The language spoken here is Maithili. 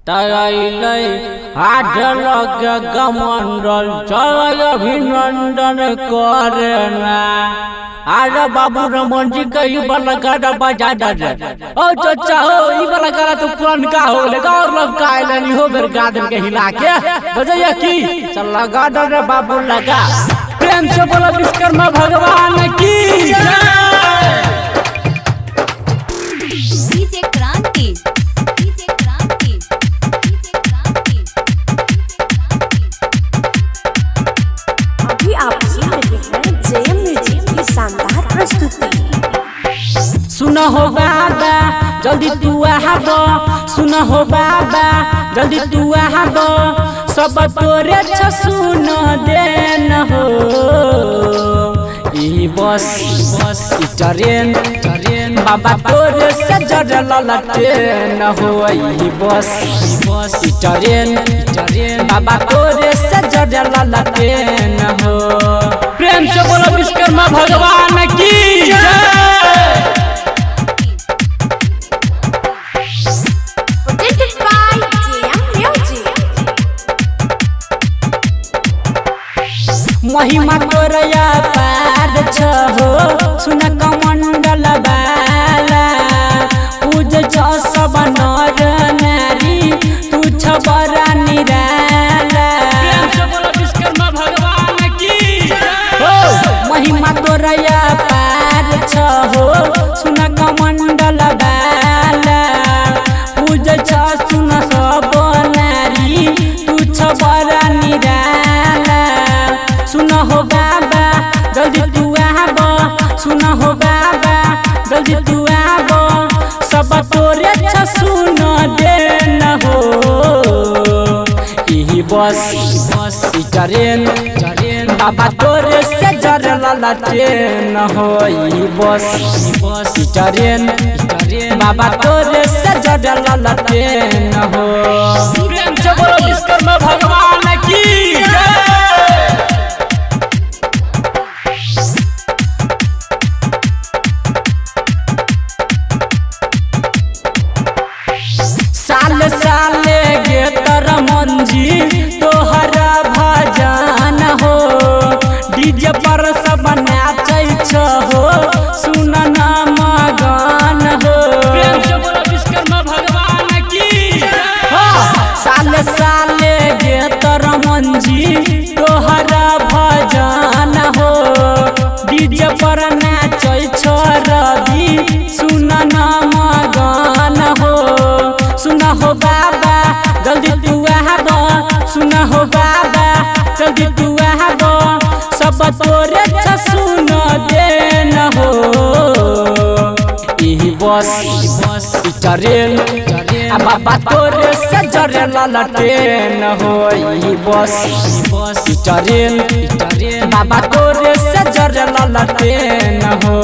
तैलै हाथ लग कमंडल चल अभिनंदन करना। अरे बाबू रमन जी के ई वाला गाना बजा दे। ओ चचा हो ई वाला गाना तो पुरनका हो गेलै और लबका आइल हो बेर गा देल के हिला के बजैया की चल लगा दे रे बाबू लगा। प्रेम से बोलो विश्वकर्मा भगवान की जय। DJ Kranti, DJ Kranti, DJ Kranti, DJ Kranti. अभी आप सुन रहे हैं जयम म्यूजिक की शानदार प्रस्तुति। सुन हो बाबा जल्दी तू आब, सुन हो बाबा जल्दी तू आब, सब तोरे छ सुन देन हो। ई बस बस ई ट्रेन ट्रेन बाबा तोरे से जड़ल ट्रेन हो। ई बस बस ई ट्रेन ट्रेन बाबा तोरे से जड़ल ट्रेन हो। प्रेम से बोलो विश्वकर्मा भगवान की जय। Presented by JM Music. महिमा तोरया पार छहो सुन कमंडल बाला, पूज छ सब नर नारी तू छ बड़ा निराला। प्रेम से बोलो विश्वकर्मा भगवान की हो। महिमा तोरया पार छहो सुन कमंडल बाला, पूज छ सुन सब नारी तू छ बड़ा निराला। सुन हो बाबा जल्दी तू आब, सुन हो बाबा जल्दी तू आब, सब तोरे छ सुन देन हो। ई बस बस ई ट्रेन ट्रेन बाबा तोरे से जड़ल ट्रेन हो। ई बस बस ई ट्रेन ट्रेन बाबा तोरे से जड़ल ट्रेन हो। प्रेम से बोलो विश्वकर्मा भगवान की जय। साल साले गे रमन जी तोहरा भजन हो, डीजे पर सब नाचै हो सुन ना मगन हो। प्रेम से बोलो विश्वकर्मा भगवान की हो। साल साले गे रमन जी तोहरा भजन हो, डीजे पर नाचै रवि सुन ना मगन हो। सुन हो बाबा जल्दी तू आब, सुन हो बाबा जल्दी तू आब, सब तोरे छ सुन देन हो। ई बस बस ई ट्रेन आ बाबा तोरे से जड़ल ट्रेन हो। ई बस बस ई ट्रेन ट्रेन बाबा तोरे से जड़ल ट्रेन हो।